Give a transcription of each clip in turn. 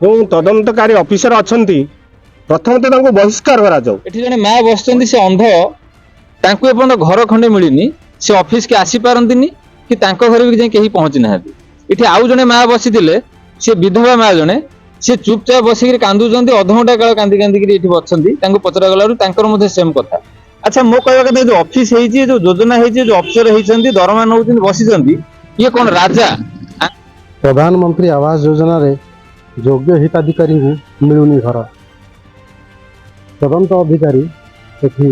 ଯେଉଁ ତଦନ୍ତକାରୀ ଅଫିସର ଅଛନ୍ତି, ପ୍ରଥମତଃ ତାଙ୍କୁ ବହିଷ୍କାର କରାଯାଉ। ଏଠି ଜଣେ ମା ବସିଛନ୍ତି, ସେ ଅନ୍ଧ। ତାଙ୍କୁ ଏପର୍ଯ୍ୟନ୍ତ ଘର ଖଣ୍ଡେ ମିଳିନି। ସେ ଅଫିସକି ଆସିପାରନ୍ତିନି କି ତାଙ୍କ ଘରେ ବି ଯାଇ କେହି ପହଞ୍ଚି ନାହାନ୍ତି। ଏଠି ଆଉ ଜଣେ ମା ବସିଥିଲେ, ସେ ବିଧବା ମା ଜଣେ। ସେ ଚୁପଚାପ ବସିକିରି କାନ୍ଦୁଛନ୍ତି, ଅଧଘଣ୍ଟା କାଳ କାନ୍ଦି କାନ୍ଦିକିରି ଏଠି ବସିଛନ୍ତି। ତାଙ୍କୁ ପଚରା ଗଲାରୁ ତାଙ୍କର ମଧ୍ୟ ସେମ୍ କଥା। ଆଚ୍ଛା, ମୋ କହିବା କଥା, ଯୋଉ ଅଫିସ ହେଇଛି, ଯୋଉ ଯୋଜନା ହେଇଛି, ଯୋଉ ଅଫିସର ହେଇଛନ୍ତି, ଦରମା ନଉଛନ୍ତି, ବସିଛନ୍ତି, ଇଏ କଣ ରାଜା? ପ୍ରଧାନମନ୍ତ୍ରୀ ଆବାସ ଯୋଜନାରେ ଯୋଗ୍ୟ ହିତାଧିକାରୀଙ୍କୁ ମିଳୁନି ଘର। ତଦନ୍ତ ଅଧିକାରୀ ଏଠି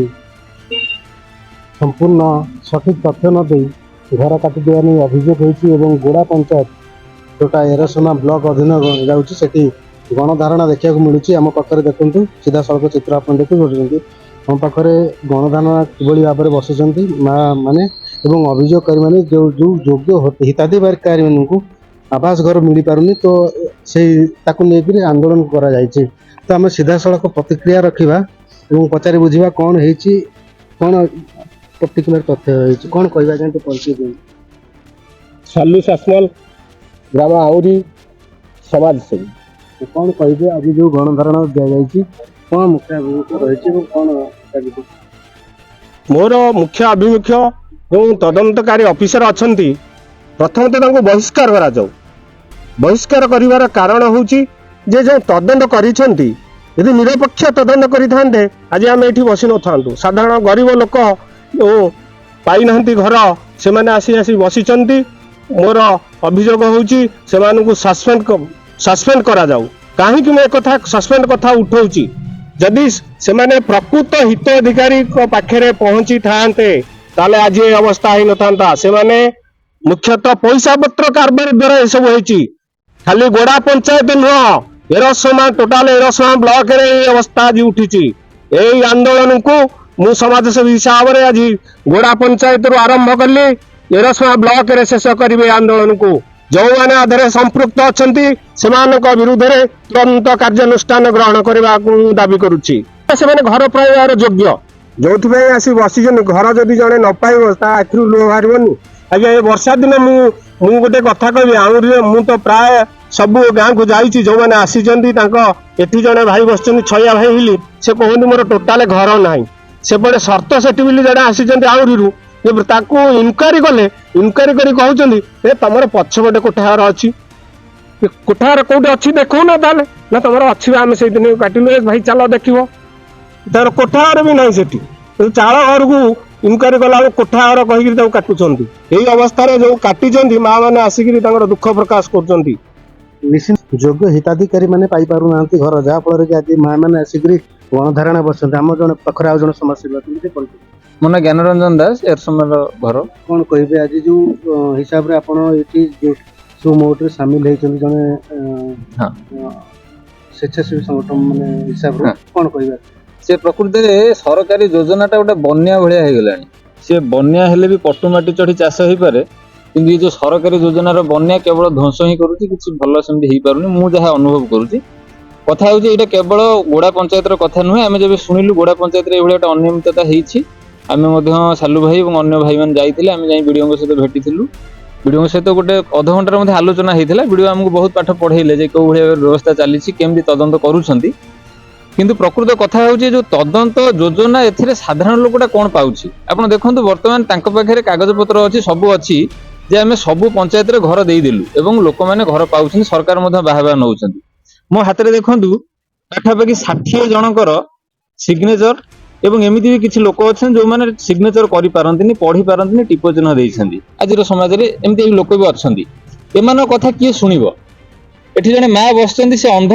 ସମ୍ପୂର୍ଣ୍ଣ ସଠିକ୍ ତଥ୍ୟ ନ ଦେଇ ଘର କାଟିଦେବା ନେଇ ଅଭିଯୋଗ ହୋଇଛି ଏବଂ ଗୋଡ଼ା ପଞ୍ଚାୟତ, ଯେଉଁଟା ଏରସମା ବ୍ଲକ ଅଧୀନ ଯାଉଛି, ସେଠି ଗଣଧାରଣା ଦେଖିବାକୁ ମିଳୁଛି। ଆମ ପାଖରେ ଦେଖନ୍ତୁ, ସିଧାସଳଖ ଚିତ୍ର ଆପଣ ଦେଖିପାରୁଛନ୍ତି। ଆମ ପାଖରେ ଗଣଧାରଣା କିଭଳି ଭାବରେ ବସିଛନ୍ତି ମା ମାନେ ଏବଂ ଅଭିଯୋଗକାରୀମାନେ। ଯେଉଁ ଯେଉଁ ଯୋଗ୍ୟ ହିତାଧିକାରୀମାନଙ୍କୁ ଆବାସ ଘର ମିଳିପାରୁନି, ତ ସେଇ ତାକୁ ନେଇକରି ଆନ୍ଦୋଳନ କରାଯାଇଛି। ତ ଆମେ ସିଧାସଳଖ ପ୍ରତିକ୍ରିୟା ରଖିବା ଏବଂ ପଚାରି ବୁଝିବା କ'ଣ ହେଇଛି, କ'ଣ ପର୍ଟିକୁଲାର ତଥ୍ୟ ହେଇଛି, କ'ଣ କହିବା ପାଇଁ ଟିକେ ପରିଚୟ ଦିଅନ୍ତୁ। ସାଲୁ ସାସମଲ, ଗ୍ରାମ ଆଉରି, ସମାଜସେବୀ। କ'ଣ କହିବେ, ଆଜି ଯୋଉ ଗଣଧାରଣା ଦିଆଯାଇଛି, କ'ଣ ମୁଖ୍ୟ ଆଭିମୁଖ୍ୟ ରହିଛି ଏବଂ କ'ଣ ଚାଲିଛି? ମୋର ମୁଖ୍ୟ ଆଭିମୁଖ୍ୟ, ଯେଉଁ ତଦନ୍ତକାରୀ ଅଫିସର ଅଛନ୍ତି, ପ୍ରଥମତଃ ତାଙ୍କୁ ବହିଷ୍କାର କରାଯାଉ। ବହିଷ୍କାର କରିବାର କାରଣ ହେଉଛି ଯେ ଯେଉଁ ତଦନ୍ତ କରିଛନ୍ତି, ଯଦି ନିରପେକ୍ଷ ତଦନ୍ତ କରିଥାନ୍ତେ, ଆଜି ଆମେ ଏଠି ବସି ନଥାନ୍ତୁ। ସାଧାରଣ ଗରିବ ଲୋକ ଯେଉଁ ପାଇନାହାନ୍ତି ଘର, ସେମାନେ ଆସି ଆସି ବସିଛନ୍ତି। ମୋର ଅଭିଯୋଗ ହେଉଛି, ସେମାନଙ୍କୁ ସସ୍ପେଣ୍ଡ କରାଯାଉ। କାହିଁକି ମୁଁ ଏକଥା ସସ୍ପେଣ୍ଡ କଥା ଉଠଉଛି? ଯଦି ସେମାନେ ପ୍ରକୃତ ହିତାଧିକାରୀଙ୍କ ପାଖରେ ପହଞ୍ଚିଥାନ୍ତେ, ତାହେଲେ ଆଜି ଏ ଅବସ୍ଥା ହେଇନଥାନ୍ତା। ସେମାନେ ମୁଖ୍ୟତଃ ପଇସା ପତ୍ର କାରବାର ଦ୍ୱାରା ଏସବୁ ହେଇଛି। ଖାଲି ଗୋଡ଼ା ପଞ୍ଚାୟତ ନୁହଁ, ଏରସମା, ଟୋଟାଲ ଏରସମା ବ୍ଲକରେ ଏଇ ଅବସ୍ଥା ଆଜି ଉଠିଛି। ଏଇ ଆନ୍ଦୋଳନକୁ ମୁଁ ସମାଜସେବୀ ହିସାବରେ ଆଜି ଗୋଡ଼ା ପଞ୍ଚାୟତରୁ ଆରମ୍ଭ କଲି, ଏରସମା ବ୍ଲକରେ ଶେଷ କରିବି ଏ ଆନ୍ଦୋଳନକୁ। ଯେଉଁମାନେ ଆଧରେ ସମ୍ପୃକ୍ତ ଅଛନ୍ତି, ସେମାନଙ୍କ ବିରୁଦ୍ଧରେ ତୁରନ୍ତ କାର୍ଯ୍ୟାନୁଷ୍ଠାନ ଗ୍ରହଣ କରିବାକୁ ମୁଁ ଦାବି କରୁଛି। ସେମାନେ ଘର ପାଇବାର ଯୋଗ୍ୟ, ଯୋଉଥିପାଇଁ ଆସି ବସିଛନ୍ତି। ଘର ଯଦି ଜଣେ ନ ପାଇବ, ତା ଆଖିରୁ ଲୁହ ବାହାରିବନି ଆଜ୍ଞା? ଏ ବର୍ଷା ଦିନ ମୁଁ ମୁଁ ଗୋଟେ କଥା କହିବି, ଆଉରିରେ ମୁଁ ତ ପ୍ରାୟ ସବୁ ଗାଁକୁ ଯାଇଛି। ଯୋଉମାନେ ଆସିଛନ୍ତି ତାଙ୍କ ଏଠି ଜଣେ ଭାଇ ବସିଛନ୍ତି, ଛୟା ଭାଇ ବୋଲି, ସେ କହନ୍ତି ମୋର ଟୋଟାଲ ଘର ନାହିଁ। ସେପଟେ ସର୍ତ୍ତ ସେଠି ବୋଲି ଜଣେ ଆସିଛନ୍ତି ଆଉରିରୁ, ଯେ ତାକୁ ଇନକ୍ୱାରି କଲେ, ଇନକ୍ୱାରି କରି କହୁଛନ୍ତି, ଏ ତମର ପଛପଟେ କୋଠା ଘର ଅଛି। ଏ କୋଠା ଘର କୋଉଠି ଅଛି ଦେଖଉନ ତାହେଲେ। ନା, ତମର ଅଛି ବା, ଆମେ ସେଇଦିନ କାଟିଲୁ। ଏ ଭାଇ, ଚାଲ ଦେଖିବ। ତାର କୋଠା ଘର ବି ନାହିଁ ସେଠି। କିନ୍ତୁ ଚାଳ ଘରକୁ ଇନକ୍ୱାରି କଲା ବେଳକୁ କୋଠା ଘର କହିକିରି ତାକୁ କାଟୁଛନ୍ତି। ଏଇ ଅବସ୍ଥାରେ ଯୋଉ କାଟିଛନ୍ତି, ମା ମାନେ ଆସିକିରି ତାଙ୍କର ଦୁଃଖ ପ୍ରକାଶ କରୁଛନ୍ତି। ନିଶ୍ଚିତ ଯୋଗ୍ୟ ହିତାଧିକାରୀ ମାନେ ପାଇପାରୁନାହାନ୍ତି ଘର, ଯାହା ଫଳରେ କି ଆଜି ମା ମାନେ ଆସିକରି ଗଣଧାରଣା ବସିଛନ୍ତି। ଆମ ଜଣେ ପାଖରେ ଆଉ ଜଣେ ସମାଜସେବୀ ଅଛନ୍ତି, ଟିକେ ପରିଚୟ। ମୋ ନାଁ ଜ୍ଞାନରଞ୍ଜନ ଦାସ, ଏରସମାର ଘର। କ'ଣ କହିବେ, ଆଜି ଯୋଉ ହିସାବରେ ଆପଣ ଏଠି ଯୋଉ ସବୁ ମୋଟରେ ସାମିଲ ହେଇଛନ୍ତି, ଜଣେ ସ୍ବେଚ୍ଛାସେବୀ ସଂଗଠନ ମାନେ ହିସାବରେ କ'ଣ କହିବେ? ସେ ପ୍ରକୃତିରେ ସରକାରୀ ଯୋଜନାଟା ଗୋଟେ ବନ୍ୟା ଭଳିଆ ହେଇଗଲାଣି। ସେ ବନ୍ୟା ହେଲେ ବି ପଟୁ ମାଟି ଚଢି ଚାଷ ହେଇପାରେ, କିନ୍ତୁ ଏ ଯୋଉ ସରକାରୀ ଯୋଜନାର ବନ୍ୟା କେବଳ ଧ୍ୱଂସ ହିଁ କରୁଛି, କିଛି ଭଲ ସେମିତି ହେଇପାରୁନି, ମୁଁ ଯାହା ଅନୁଭବ କରୁଛି। କଥା ହେଉଛି, ଏଇଟା କେବଳ ଗୋଡ଼ା ପଞ୍ଚାୟତର କଥା ନୁହେଁ। ଆମେ ଯେବେ ଶୁଣିଲୁ ଗୋଡ଼ା ପଞ୍ଚାୟତରେ ଏଇଭଳିଆ ଗୋଟେ ଅନିୟମିତତା ହେଇଛି, ଆମେ ମଧ୍ୟ ସାଲୁ ଭାଇ ଏବଂ ଅନ୍ୟ ଭାଇମାନେ ଯାଇଥିଲେ। ଆମେ ଯାଇ ବିଡ଼ିଓଙ୍କ ସହିତ ଭେଟିଥିଲୁ। ବିଡ଼ିଓଙ୍କ ସହିତ ଗୋଟେ ଅଧଘଣ୍ଟାର ମଧ୍ୟ ଆଲୋଚନା ହେଇଥିଲା। ବିଡ଼ିଓ ଆମକୁ ବହୁତ ପାଠ ପଢେଇଲେ ଯେ କୋଉ ଭଳିଆ ବ୍ୟବସ୍ଥା ଚାଲିଛି, କେମିତି ତଦନ୍ତ କରୁଛନ୍ତି। କିନ୍ତୁ ପ୍ରକୃତ କଥା ହେଉଛି, ଯୋଉ ତଦନ୍ତ ଯୋଜନା, ଏଥିରେ ସାଧାରଣ ଲୋକଟା କଣ ପାଉଛି? ଆପଣ ଦେଖନ୍ତୁ, ବର୍ତ୍ତମାନ ତାଙ୍କ ପାଖରେ କାଗଜପତ୍ର ଅଛି, ସବୁ ଅଛି ଯେ ଆମେ ସବୁ ପଞ୍ଚାୟତରେ ଘର ଦେଇଦେଲୁ ଏବଂ ଲୋକମାନେ ଘର ପାଉଛନ୍ତି, ସରକାର ମଧ୍ୟ ବାହା ବାହା ନଉଛନ୍ତି। ମୋ ହାତରେ ଦେଖନ୍ତୁ, ପାଖାପାଖି 60 ଜଣଙ୍କର ସିଗ୍ନେଚର ଏବଂ ଏମିତି ବି କିଛି ଲୋକ ଅଛନ୍ତି ଯୋଉମାନେ ସିଗ୍ନେଚର କରିପାରନ୍ତିନି, ପଢି ପାରନ୍ତିନି, ଟିପ ଚିହ୍ନ ଦେଇଛନ୍ତି। ଆଜିର ସମାଜରେ ଏମିତି ଲୋକ ବି ଅଛନ୍ତି। ଏମାନଙ୍କ କଥା କିଏ ଶୁଣିବ? ଏଠି ଜଣେ ମା ବସିଛନ୍ତି, ସେ ଅନ୍ଧ।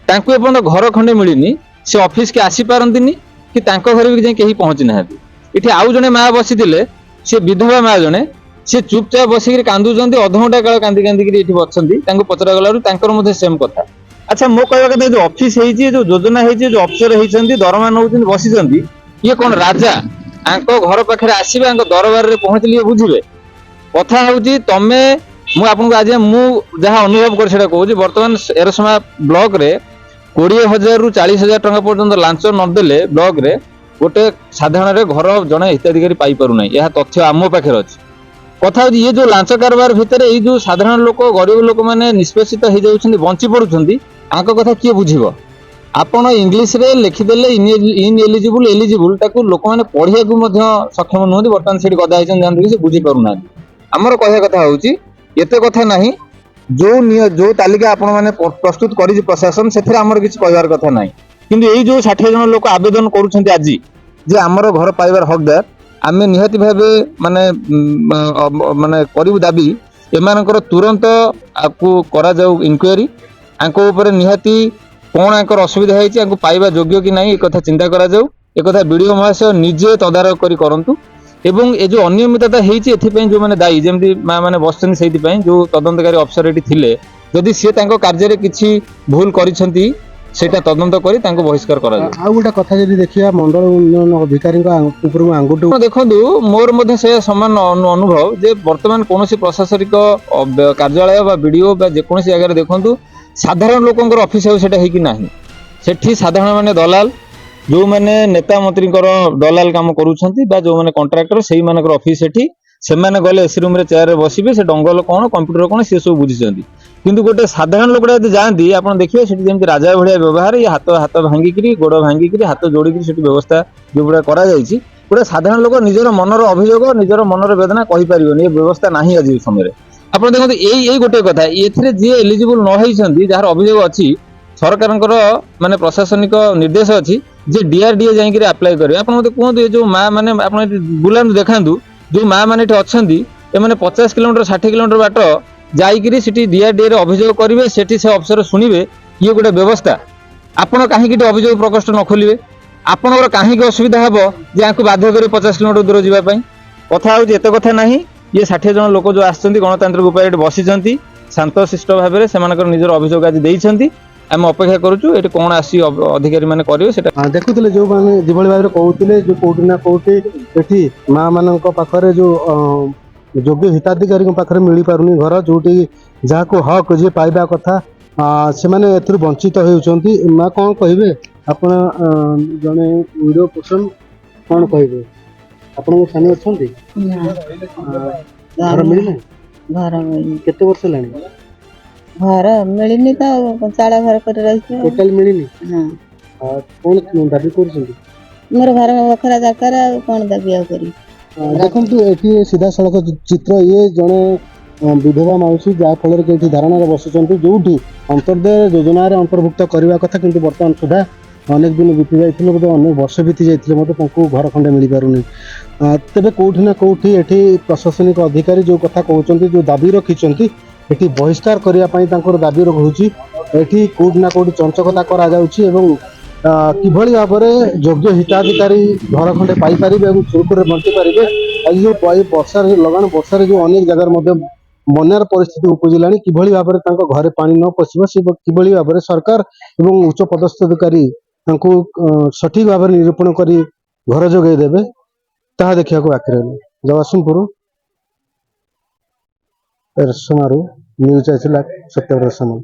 ତାଙ୍କୁ ଏପର୍ଯ୍ୟନ୍ତ ଘର ଖଣ୍ଡେ ମିଳିନି। ସେ ଅଫିସକି ଆସିପାରନ୍ତିନି କି ତାଙ୍କ ଘରେ ବି ଯାଇ କେହି ପହଞ୍ଚି ନାହାନ୍ତି। ଏଠି ଆଉ ଜଣେ ମା ବସିଥିଲେ, ସେ ବିଧବା ମା ଜଣେ। ସେ ଚୁପଚାପ ବସିକିରି କାନ୍ଦୁଛନ୍ତି, ଅଧଘଣ୍ଟା କାଳ କାନ୍ଦି କାନ୍ଦିକିରି ଏଠି ବସିଛନ୍ତି। ତାଙ୍କୁ ପଚରା ଗଲାରୁ ତାଙ୍କର ମଧ୍ୟ ସେମ୍ କଥା। ଆଚ୍ଛା, ମୋ କହିବା କଥା, ଯୋଉ ଅଫିସ ହେଇଛି, ଯୋଉ ଯୋଜନା ହେଇଛି, ଯୋଉ ଅଫିସର ହେଇଛନ୍ତି, ଦରମା ନଉଛନ୍ତି, ବସିଛନ୍ତି, ଇଏ କଣ ରାଜା? ଆଙ୍କ ଘର ପାଖରେ ଆସିବେ, ଆଙ୍କ ଦରବାରରେ ପହଞ୍ଚିଲେ ଇଏ ବୁଝିବେ। କଥା ହଉଛି ତମେ, ମୁଁ ଆପଣଙ୍କୁ ଆଜି ମୁଁ ଯାହା ଅନୁଭବ କରି ସେଇଟା କହୁଛି। ବର୍ତ୍ତମାନ ଏରସମା ବ୍ଲକରେ 20,000ରୁ 40,000 ଟଙ୍କା ପର୍ଯ୍ୟନ୍ତ ଲାଞ୍ଚ ନଦେଲେ ବ୍ଲକରେ ଗୋଟେ ସାଧାରଣରେ ଘର ଜଣେ ହିତାଧିକାରୀ ପାଇପାରୁନାହିଁ। ଏହା ତଥ୍ୟ ଆମ ପାଖରେ ଅଛି। କଥା ହଉଛି, ଇଏ ଯୋଉ ଲାଞ୍ଚ କାରବାର ଭିତରେ ଏଇ ଯୋଉ ସାଧାରଣ ଲୋକ, ଗରିବ ଲୋକମାନେ ନିଷ୍ପେଷିତ ହେଇଯାଉଛନ୍ତି, ବଞ୍ଚି ପଡୁଛନ୍ତି, ଆଙ୍କ କଥା କିଏ ବୁଝିବ? ଆପଣ ଇଂଲିଶରେ ଲେଖିଦେଲେ ଇନଏଲିଜିବୁଲ, ଏଲିଜିବୁଲ, ତାକୁ ଲୋକମାନେ ପଢିବାକୁ ମଧ୍ୟ ସକ୍ଷମ ନୁହନ୍ତି। ବର୍ତ୍ତମାନ ସେଠି ଗଦା ହେଇଛନ୍ତି ଜାଣନ୍ତି, ସେ ବୁଝିପାରୁନାହାନ୍ତି। ଆମର କହିବା କଥା ହଉଛି, ଏତେ କଥା ନାହିଁ। ଯୋଉ ତାଲିକା ଆପଣ ମାନେ ପ୍ରସ୍ତୁତ କରିଛି ପ୍ରଶାସନ, ସେଥିରେ ଆମର କିଛି କହିବାର କଥା ନାହିଁ। କିନ୍ତୁ ଏଇ ଯୋଉ 60 ଜଣ ଲୋକ ଆବେଦନ କରୁଛନ୍ତି ଆଜି ଯେ ଆମର ଘର ପାଇବାର ହକଦାର, ଆମେ ନିହାତି ଭାବେ ମାନେ କରିବୁ ଦାବି, ଏମାନଙ୍କର ତୁରନ୍ତ ଆକୁ କରାଯାଉ ଇନକ୍ୱାରି। ଆଙ୍କ ଉପରେ ନିହାତି କଣ ଆଙ୍କର ଅସୁବିଧା ହେଇଛି, ଆଙ୍କୁ ପାଇବା ଯୋଗ୍ୟ କି ନାହିଁ, ଏ କଥା ଚିନ୍ତା କରାଯାଉ। ଏକଥା ବିଡିଓ ମହାଶୟ ନିଜେ ତଦାରଖ କରି କରନ୍ତୁ ଏବଂ ଏ ଯୋଉ ଅନିୟମିତତା ହେଇଛି, ଏଥିପାଇଁ ଯୋଉମାନେ ଦାୟୀ, ଯେମିତି ମା ମାନେ ବସିଛନ୍ତି, ସେଇଥିପାଇଁ ଯୋଉ ତଦନ୍ତକାରୀ ଅଫିସର ଏଠି ଥିଲେ, ଯଦି ସିଏ ତାଙ୍କ କାର୍ଯ୍ୟରେ କିଛି ଭୁଲ କରିଛନ୍ତି, ସେଇଟା ତଦନ୍ତ କରି ତାଙ୍କୁ ବହିଷ୍କାର କରାଯାଉ। ଆଉ ଗୋଟେ କଥା ଯଦି ଦେଖିବା, ମଣ୍ଡଳ ଉନ୍ନୟନ ଅଧିକାରୀଙ୍କ ଉପରକୁ ଆଙ୍ଗୁଠି ଆପଣ ଦେଖନ୍ତୁ, ମୋର ମଧ୍ୟ ସେ ସମାନ ଅନୁଭବ ଯେ ବର୍ତ୍ତମାନ କୌଣସି ପ୍ରଶାସନିକ କାର୍ଯ୍ୟାଳୟ ବା ବିଡିଓ ବା ଯେକୌଣସି ଜାଗାରେ ଦେଖନ୍ତୁ, ସାଧାରଣ ଲୋକଙ୍କର ଅଫିସ ଆଉ ସେଟା ହେଇକି ନାହିଁ। ସେଠି ସାଧାରଣ ମାନେ ଦଲାଲ, ଯୋଉମାନେ ନେତା ମନ୍ତ୍ରୀଙ୍କର ଦଲାଲ କାମ କରୁଛନ୍ତି ବା ଯୋଉମାନେ କଣ୍ଟ୍ରାକ୍ଟର, ସେଇମାନଙ୍କର ଅଫିସ ସେଠି। ସେମାନେ ଗଲେ ଏସି ରୁମରେ ଚେୟାରରେ ବସିବେ, ସେ ଡଙ୍ଗଲ କଣ, କମ୍ପ୍ୟୁଟର କଣ, ସେ ସବୁ ବୁଝିଛନ୍ତି। କିନ୍ତୁ ଗୋଟେ ସାଧାରଣ ଲୋକଟା ଯଦି ଯାଆନ୍ତି, ଆପଣ ଦେଖିବେ ସେଠି ଯେମିତି ରାଜା ଭଳିଆ ବ୍ୟବହାର। ଇଏ ହାତ ହାତ ଭାଙ୍ଗିକିରି, ଗୋଡ ଭାଙ୍ଗିକିରି, ହାତ ଯୋଡ଼ିକିରି ସେଠି ବ୍ୟବସ୍ଥା ଯୋଉଗୁଡ଼ା କରାଯାଇଛି, ଗୋଟେ ସାଧାରଣ ଲୋକ ନିଜର ମନର ଅଭିଯୋଗ, ନିଜର ମନର ବେଦନା କହିପାରିବନି। ଏ ବ୍ୟବସ୍ଥା ନାହିଁ ଆଜି ସମୟରେ। ଆପଣ ଦେଖନ୍ତୁ, ଏଇ ଏଇ ଗୋଟେ କଥା, ଏଥିରେ ଯିଏ ଏଲିଜିବୁଲ ନ ହେଇଛନ୍ତି, ଯାହାର ଅଭିଯୋଗ ଅଛି, ସରକାରଙ୍କର ମାନେ ପ୍ରଶାସନିକ ନିର୍ଦ୍ଦେଶ ଅଛି ଯେ ଡିଆରଡିଏ ଯାଇକିରି ଆପ୍ଲାଏ କରିବେ। ଆପଣ ମତେ କୁହନ୍ତୁ, ଏ ଯୋଉ ମା ମାନେ, ଆପଣ ଏଠି ବୁଲାନ୍ତୁ, ଦେଖାନ୍ତୁ, ଯୋଉ ମା ମାନେ ଏଠି ଅଛନ୍ତି, ଏମାନେ 50 କିଲୋମିଟର, 60 କିଲୋମିଟର ବାଟ ଯାଇକିରି ସେଠି ଡିଆରଡିଏ ରେ ଅଭିଯୋଗ କରିବେ, ସେଠି ସେ ଅଫିସର ଶୁଣିବେ, ଇଏ ଗୋଟେ ବ୍ୟବସ୍ଥା? ଆପଣ କାହିଁକି ଏଠି ଅଭିଯୋଗ ପ୍ରକୋଷ୍ଠ ନ ଖୋଲିବେ? ଆପଣଙ୍କର କାହିଁକି ଅସୁବିଧା ହବ ଯେ ଆଙ୍କୁ ବାଧ୍ୟ କରି 50 କିଲୋମିଟର ଦୂର ଯିବା ପାଇଁ? କଥା ହଉଛି, ଏତେ କଥା ନାହିଁ। ଇଏ 60 ଜଣ ଲୋକ ଯୋଉ ଆସିଛନ୍ତି, ଗଣତାନ୍ତ୍ରିକ ଉପାୟରେ ଏଠି ବସିଛନ୍ତି, ଶାନ୍ତଶିଷ୍ଟ ଭାବରେ ସେମାନଙ୍କର ନିଜର ଅଭିଯୋଗ ଆଜି ଦେଇଛନ୍ତି। ଆମେ ଅପେକ୍ଷା କରୁଛୁ, ଏଠି କଣ ଆସି ଅଧିକାରୀ ମାନେ କରିବେ ସେଟା। ଦେଖୁଥିଲେ, ଯୋଉମାନେ ଯେଭଳି ଭାବରେ କହୁଥିଲେ, ଯୋଉ କୋଉଠି ନା କୋଉଠି ଏଠି ମା ମାନଙ୍କ ପାଖରେ ଯୋଉ ଯୋଗ୍ୟ ହିତାଧିକାରୀଙ୍କ ପାଖରେ ମିଳିପାରୁନି ଘର, ଯୋଉଠି ଯାହାକୁ ହକ୍, ଯିଏ ପାଇବା କଥା, ସେମାନେ ଏଥିରୁ ବଞ୍ଚିତ ହେଉଛନ୍ତି। ମା, କଣ କହିବେ ଆପଣ? ଜଣେ ୱିଡୋ ପର୍ସନ, କଣ କହିବେ? ଆପଣଙ୍କ ସ୍ୱାମୀ ଅଛନ୍ତି? ନା। ଘର ମିଳିଲାଣି? ଘର ମିଳିନି। କେତେ ବର୍ଷ ହେଲାଣି? ଘର ମିଳିନି ତ, ଚାଳ ଘର କରି ରହିଛୁ ଆଉ। ଟୋଟାଲ ମିଳିନି? ହଁ। କଣ ଦାବି କରୁଛନ୍ତି? ମୋର ଘର ବଖରା ଦରକାର, ଆଉ କଣ ଦାବି ଆଉ କରିବି? ଦେଖନ୍ତୁ, ଏଠି ସିଧାସଳଖ ଚିତ୍ର। ଇଏ ଜଣେ ବିଧବା ମାଉସୀ, ଯାହା ଫଳରେ କି ଏଠି ଧାରଣାରେ ବସିଛନ୍ତି, ଯୋଉଠି ଅନ୍ତର୍ଦୟ ଯୋଜନାରେ ଅନ୍ତର୍ଭୁକ୍ତ କରିବା କଥା, କିନ୍ତୁ ବର୍ତ୍ତମାନ ସୁଦ୍ଧା ଅନେକ ଦିନ ବିତି ଯାଇଥିଲେ ମଧ୍ୟ, ଅନେକ ବର୍ଷ ବିତି ଯାଇଥିଲେ ମଧ୍ୟ ତାଙ୍କୁ ଘର ଖଣ୍ଡେ ମିଳିପାରୁନି। ତେବେ କୋଉଠି ନା କୋଉଠି ଏଠି ପ୍ରଶାସନିକ ଅଧିକାରୀ ଯୋଉ କଥା କହୁଛନ୍ତି, ଯୋଉ ଦାବି ରଖିଛନ୍ତି, ଏଠି ବହିଷ୍କାର କରିବା ପାଇଁ ତାଙ୍କର ଦାବି ରହୁଛି। ଏଠି କୋଉଠି ନା କୋଉଠି ଚଞ୍ଚକତା କରାଯାଉଛି ଏବଂ କିଭଳି ଭାବରେ ଯୋଗ୍ୟ ହିତାଧିକାରୀ ଘର ଖଣ୍ଡେ ପାଇପାରିବେ ଏବଂ ସୁରୁଖୁରୁରେ ବଞ୍ଚି ପାରିବେ। ଆଜି ଯୋଉ ବର୍ଷାରେ, ଲଗାଣ ବର୍ଷାରେ ଯୋଉ ଅନେକ ଜାଗାରେ ମଧ୍ୟ ବନ୍ୟାର ପରିସ୍ଥିତି ଉପୁଜିଲାଣି, କିଭଳି ଭାବରେ ତାଙ୍କ ଘରେ ପାଣି ନ ପଶିବ, ସେ କିଭଳି ଭାବରେ ସରକାର ଏବଂ ଉଚ୍ଚ ପଦସ୍ଥ ଅଧିକାରୀ ତାଙ୍କୁ ସଠିକ ଭାବରେ ନିରୂପଣ କରି ଘର ଯୋଗାଇ ଦେବେ, ତାହା ଦେଖିବାକୁ ବାକି ରହିଲା। ଜଗତସିଂହପୁର ଏରସମାରୁ ନ୍ୟୁଜ୍ ଆସିଲା, ସତ୍ୟବ୍ରତ ସାମଲ।